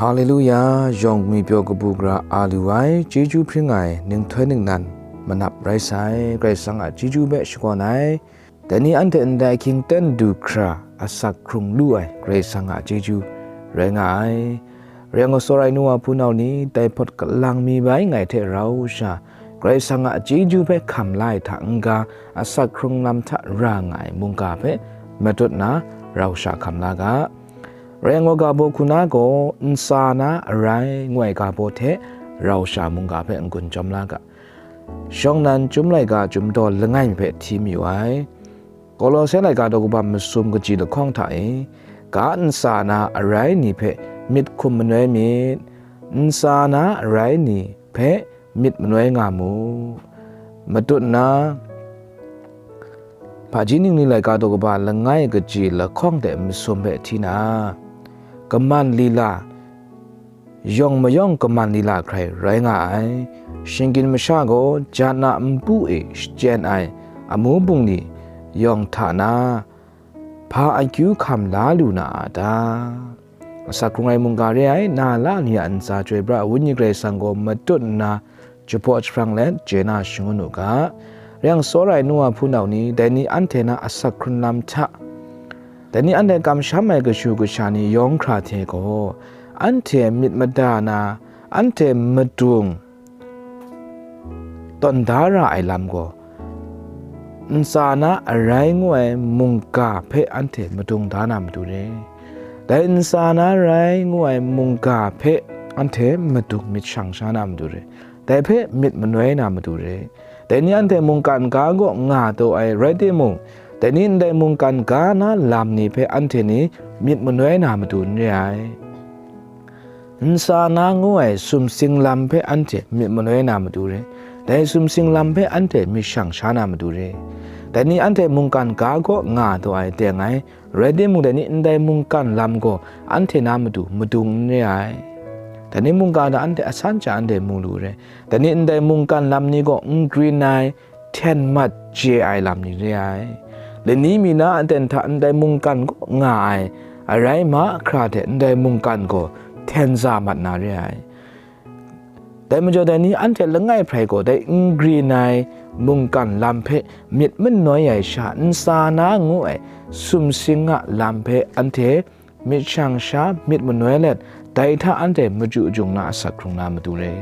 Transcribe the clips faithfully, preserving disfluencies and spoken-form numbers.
Haleluya, yawng mi pyaw kabu gara a lu ai, chyeju hpring ai, ninghtoi ningnan manap rai sai, Karai Kasang a chyeju hpe shakawn ai. Dai ni anhte ndai hkying ten du hkra asak hkrung lu ai Karai Kasang a chyeju rai nga ai. Reng wa tsawra ai nu wa hpunau ni, dai hpawt kalang mi bai ngai hte rau sha, Karai Kasang a chyeju hpe hkam la ai hta n-ga, asak hkrung lam hta ra nga ai mungga hpe matut nna rau sha hkam la ga. Reng wa ga baw hku na gaw, ntsa na arai ngu ai ga baw hte rau sha mungga hpe n-gun chyawm la ga. Shawng nnan Chyum laika Chyum daw langai mi hpe hti mayu ai. Kawlawse laika daw kaba masum kaji lahkawng hta e, ga ntsa na arai ni hpe myit hkum manoi myit, ntsa na arai ni hpe myit manoi nga mu. Matut nna, hpaji ningli laika daw kaba langai kaji lahkawng de masum hpe hti na, kaman lila, yawng mayawng kaman lila hkrai rai nga ai. Shinggyim masha gaw jan a npu e shachyen ai amu bungli yawng hta na, hpa akyu hkam la lu na a ta? Asak hkrung ai mungga re ai, na la ni a ntsa chyoi pra ai Wenyi Karai Kasang gaw matut nna jahpaw jahprang let chye na shangun u ga. Reng tsawra ai nu wa hpunau ni, dai ni anhte na asak hkrun lam hta, dai ni anhte kamsham ai kashu kasha ni yawng hkra hte gaw, anhte myit mada na, anhte madung tawn da ra ai lam gaw, ntsa na arai ngu ai mungga hpe anhte madung da na matu re. Dai ntsa na arai ngu ai mungga hpe anhte madung myit shang sha na matu re. Dai hpe myit manoi na matu re. Dai ni anhte mungkan ga kaw nga taw ai rai timung, dai ni ndai mungkan ga na lam ni hpe anhte ni myit manoi na matu n re ai. Ntsa na ngu ai sumsing lam hpe anhte myit manoi na matu re. Dai sumsing lam hpe anhte myit shang sha na matu re. Dai ni anhte mungkan ga kaw nga taw ai teng ai, rai timung, dai ni ndai mungkan lam gaw anhte na matu madung n re ai. Dai ni mungga hta anhte asan hta anhte mu lu re. Dai ni ndai mungkan lam ni gaw n grin ai, hten mat chye ai lam ni re ai. Lani mi na aten hta ndai mungkan kaw nga ai, arai mahkra hte ndai mungkan gaw hten za mat na re ai. Dai majaw, dai ni anhte langai hprai gaw dai n grin ai mungkan lam hpe myit manoi ai sha, ntsa na ngu ai sumsing a lam hpe anhte myit shang sha, myit manoi let, dai hta anhte machyu jung na asak hkrung na matu re.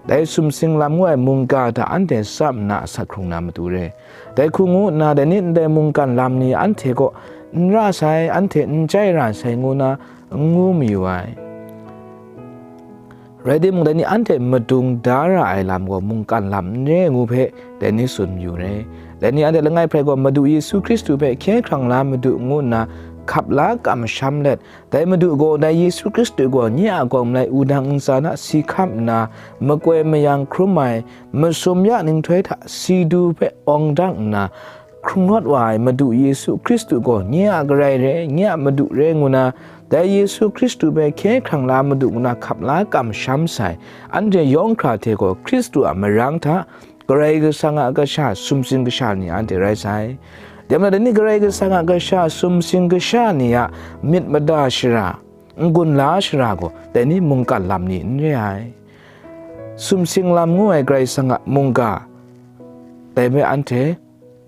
Dai sumsing lam ngu ai mungga hta anhte tsap nna asak hkrung na matu re. Dai hku ngu nna, dai ni ndai mungkan lam ni anhte kaw n ra sai, anhte n jai ra sai ngu na n ngu mayu ai. Rai timung, dai ni anhte madung da ra ai lam gaw mungkan lam n re ngu hpe dai ni tsun mayu re. Dai ni anhte langai hprai gaw Madu Yesu Hkristu hpe hkye hkrang la madu ngu nna hkap la kamsham let, dai Madu gaw, dai Yesu Hkristu gaw nye a kawng malai wudang ntsa na si hkam nna, makoi mayang hkrum ai, masum ya ninghtoi hta si du hpe awng dang nna, hkrung rawt wa ai Madu Yesu Hkristu gaw nye a Karai re, nye a Madu re ngu na, dai Yesu Hkristu hpe hkye hkrang la madu ngu na hkap la kamsham sai, anhte yawng hkra hte gaw Hkristu a marang hta Karai Kasang a kasha sumsing kasha ni anhte rai sai. Dai majaw, dai ni Karai Kasang a kasha sumsing kasha ni a myit mada shara, n-gun la shara gaw, dai ni mungkan lam ni n re ai. Sumsing lam ngu ai Karai Kasang a mungga, dai hpe anhte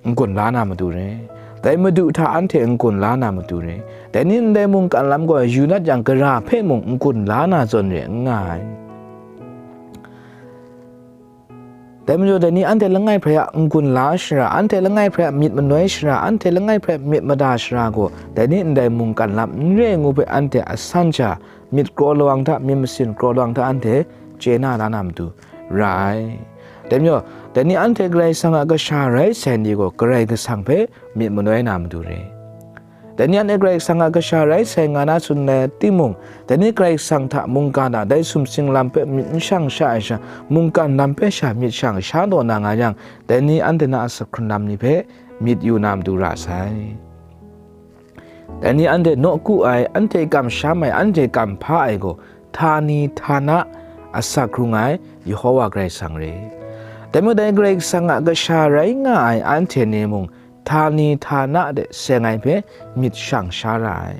n-gun la na matu re. Dai Madu hta anhte n-gun la na matu re. Dai ni ndai mungkan lam gaw yu nat yang, gara hpe mung n-gun la na zawn re n nga ai. Dai majaw, dai ni anhte langai hprai a n-gun la shara, anhte langai hprai a myit manoi shara, anhte langai hprai a myit mada shara gaw, dai ni ndai mungkan lam n re ngu hpe anhte asan sha myit kraw lawang hta, myit masin kraw lawang hta anhte chye na la na matu ra ai. Dai majaw, dai ni anhte Karai Kasang a kasha rai sai ni gaw, Karai Kasang hpe myit manoi na matu re. Dai ni anhte Karai Kasang a kasha rai sai nga na tsun ai timung, dai ni Karai Kasang hta mungga na dai sumsing lam hpe myit n shang sha ai sha, mungkan lam hpe sha myit shang sha taw na nga yang, dai ni anhte na asak hkrun lam ni hpe myit yu na matu ra sai. Dai ni anhte nawku ai, anhte kamsham ai, anhte kamhpa ai gaw, htani htana asak hkrung ai Yehova Karai Kasang re. Dai majaw, dai Karai Kasang a kasha rai nga ai anhte ni mung, htani htana de seng ai hpe myit shang sha ra ai.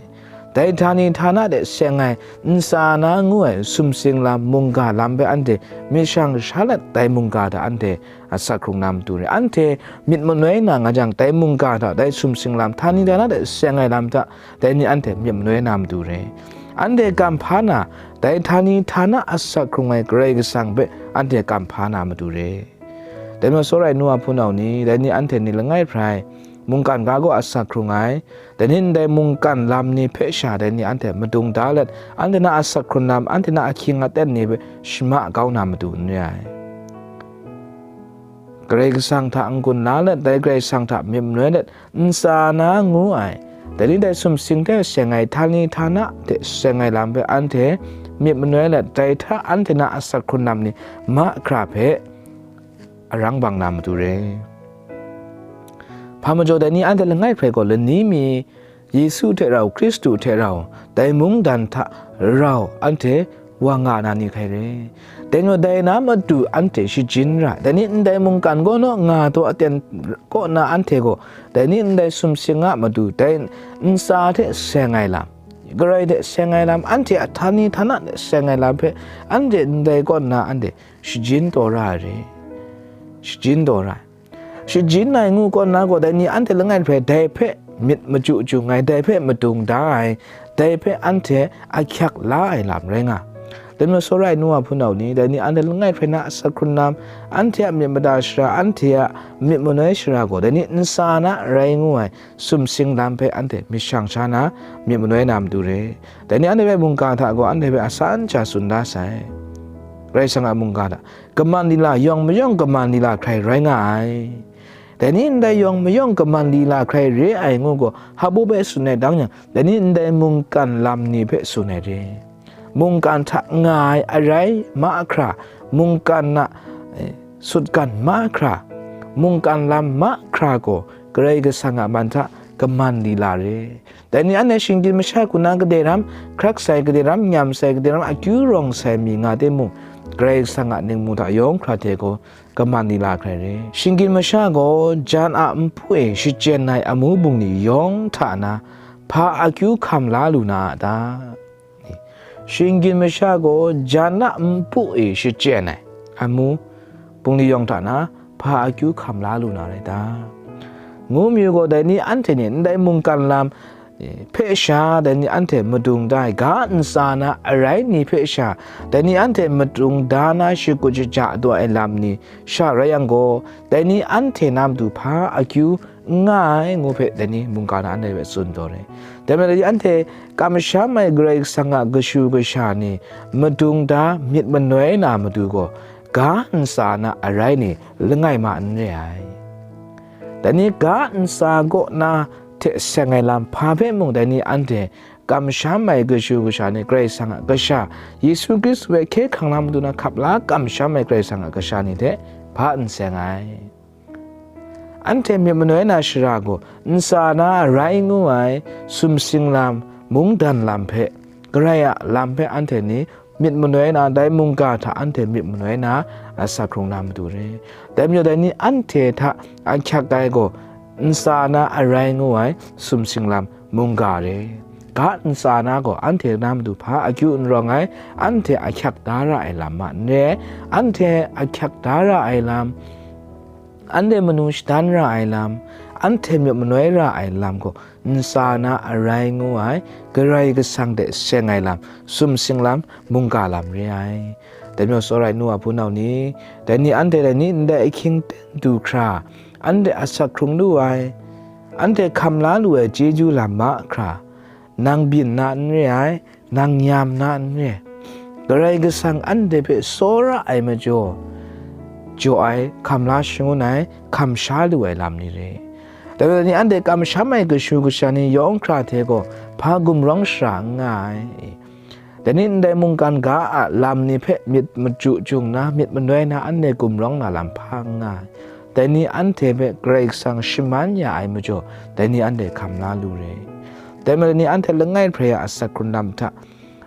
Dai htani htana de seng ai ntsa na ngu ai sumsing lam, mungga lam hpe anhte myit shang sha let, dai mungga hta anhte asak hkrung na matu re. Anhte myit manoi na nga jang, dai mungga hta, dai sumsing lam, htani htana de seng ai lam hta, dai ni anhte myit manoi na matu re. Anhte kam hpa na, dai htani htana asak hkrung ai Karai Kasang hpe anhte kam hpa na matu re. Dai majaw, tsawra ai nu wa hpunau ni, dai ni anhte ni langai hprai, mungkan ga gaw asak hkrung ai, dai ni ndai mungkan lam ni hpe sha dai ni anhte madung da let, anhte na asak hkrung lam, anhte na ahkying aten ni hpe shama kau na matu n re ai. Karai Kasang hta n-gun la let, dai Karai Kasang hta myit manoi let, ntsa na ngu ai, dai ni dai sumsing hte seng ai, htani htana hte seng ai lam hpe anhte myit manoi let, dai hta anhte na asak hkrung lam ni mahkra hpe arang bang na matu re. Hpa majaw, dai ni anhte langai hprai gaw lani mi Yesu hte rau, Hkristu hte rau, dai mungdan hta rau anhte wa nga na ni hkai re. Dai majaw, dai na matu anhte shajin ra, dai ni ndai mungkan kaw naw nga taw aten kaw na anhte gaw, dai ni ndai sumsing a matu, dai ntsa hte seng ai lam, Karai hte seng ai lam, anhte a htani htana hte seng ai lam hpe anhte ndai kaw nna anhte shajin taw ra ai re. Shajin taw ra ai. Shajin ai ngu kaw na gaw, dai ni anhte langai hprai dai hpe myit machyu chyung ai, dai hpe madung da ai, dai hpe anhte ahkyak la ai lam rai nga. Dai majaw, tsawra ai nu wa hpunau ni, dai ni anhte langai hprai na asak hkrung lam, anhte a myit mada shara, anhte a myit manoi shara gaw, dai ni ntsa na rai ngu ai sumsing lam hpe anhte myit shang sha na, myit manoi na matu re. Dai ni anhte hpe mungga hta gaw anhte hpe asan sha tsun da sai. Karai Kasang a mungga hta, kaman lila yawng mayawng kaman lila hkrai rai nga ai. Dai ni ndai yawng mayawng kaman lila hkrai re ai ngu gaw, hpabu hpe tsun ai dang yang, dai ni ndai mungkan lam ni hpe tsun ai re. Mungkan hta nga ai arai mahkra, mungkan a, eh, sutgan mahkra, mungkan lam mahkra gaw Karai Kasang a man hta kaman lila re. Dai ni anhte shinggyim masha hku na gade ram, hkrak sai gade ram, nyam sai gade ram, akyu rawng sai mi nga timung, Karai Kasang a ningmu hta yawng hkra hte gaw kaman lila hkrai re. Shinggyim masha gaw jan a npu e shachyen ai amu bungli yawng hta na hpa akyu hkam la lu na a ta? Shinggyim masha gaw jan a npu e shachyen ai amu bungli yawng hta na hpa akyu hkam la lu na rai ta? Ngu mayu gaw, dai ni anhte ni ndai mungkan lam hpe sha, dai ni anhte madung da ai ga ntsa na arai ni hpe sha, dai ni anhte madung da na shakut shaja taw ai lam ni sha rai yang gaw, dai ni anhte na matu hpa akyu n nga ai ngu hpe dai ni mungga na anhte hpe tsun taw re. Dai majaw, dai ni anhte kamsham ai Karai Kasang a kashu kasha ni madung da myit manoi na matu gaw, ga ntsa na arai ni langai ma n re ai. Dai ni ga ntsa kaw na hte seng ai lam hpa hpe mung, dai ni anhte kamsham ai kashu kasha ni, Karai Kasang a Kasha, Yesu Hkristu hpe hkye hkrang na matu na hkap la kamsham ai Karai Kasang a Kasha ni hte hpa n seng ai. Anhte myit manoi na shara gaw, ntsa na arai ngu ai sumsing lam, mungdan lam hpe, Karai a lam hpe anhte ni myit manoi na, dai mungga hta anhte myit manoi na, asak hkrung na matu re. Dai majaw, dai ni anhte hta ahkyak ai gaw, ntsa na arai ngu ai sumsing lam, mungga re. Ga ntsa na gaw, anhte na matu hpa akyu n rawng ai, anhte ahkyak da ra ai lam ma n re ai, anhte ahkyak da ra ai lam, anhte manu shadan ra ai lam, anhte myit manoi ra ai lam gaw, ntsa na arai ngu ai, Karai Kasang hte seng ai lam, sumsing lam, mungga lam re ai. Dai majaw, tsawra ai nu wa hpunau ni, dai ni anhte dai ni ndai ahkying ten du hkra, anhte asak hkrung lu ai, anhte hkam la lu ai chyeju lam mahkra, nang byin na n re ai, nang nyam na n re ai. Karai Kasang anhte hpe tsawra ai majaw, jaw ai, hkam la shangun ai, hkam sha lu ai lam ni re. Dai majaw, dai ni anhte kamsham ai kashu kasha ni yawng hkra hte gaw hpa gumrawng shara n nga ai. Dai ni ndai mungkan ga a lam ni hpe myit machyu chyung na, myit manoi na, anhte gumrawng na lam hpa n nga ai. Dai ni anhte hpe Karai Kasang shaman ya ai majaw, dai ni anhte hkam la lu re. Dai majaw, dai ni anhte langai hprai a asak hkrung lam hta,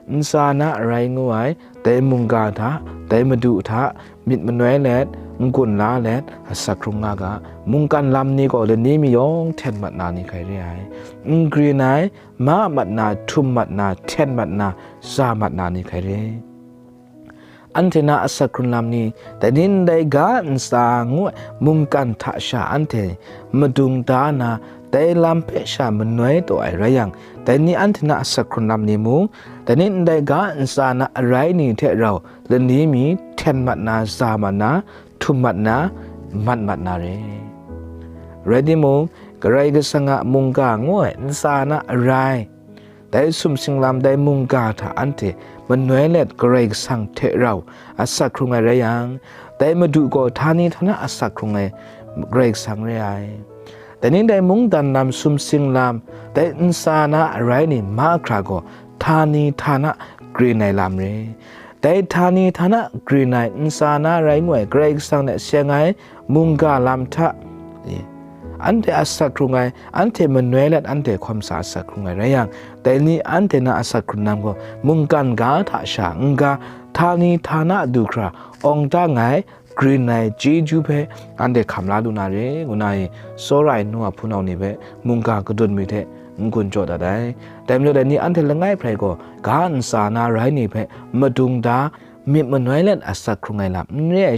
ntsa na arai ngu ai, dai mungga hta, dai madu hta, myit manoi let, n-gun la let asak hkrung nga ga. Mungkan lam ni gaw lani mi yawng hten mat na ni hkrai re ai. N grin ai, ma mat na, htum mat na, hten mat na, za mat na ni hkrai re. Anhte na asak hkrun lam ni, dai ni ndai ga ntsa ngu ai mungkan hta sha anhte madung da na, dai lam hpe sha manoi taw ai rai yang, dai ni anhte na asak hkrun lam ni mung, dai ni ndai ga ntsa na arai ni hte rau lani mi hten mat na, za mat na, htum mat na, mat mat na re. Rai timung, Karai Kasang a mungga ngu ai ntsa na arai, dai sumsing lam, dai mungga hta anhte manoi let Karai Kasang hte rau asak hkrung ai rai yang, dai Madu gaw htani htana asak hkrung ai Karai Kasang re ai. Dai ni dai mungdan lam, sumsing lam, dai ntsa na arai ni mahkra gaw htani htana grin ai lam re. Dai htani htana grin ai ntsa na rai ngu ai Karai Kasang hte seng ai mungga lam hta, e, anhte asak hkrung ai, anhte manoi let anhte hkawm sa asak hkrung ai rai yang, dai ni anhte na asak hkrung lam gaw mungkan ga hta sha n-ga, htani htana du hkra awng dang ai, grin ai chyeju hpe anhte hkam la lu na re, ngu na i, tsawra ai nu a hpunau ni hpe mungga kadun mi hte n-gun jaw dat ai. Dai majaw dai ni anhte langai hprai gaw ga ntsa na rai ni hpe madung da, myit manoi let asak hkrung ai lam n re ai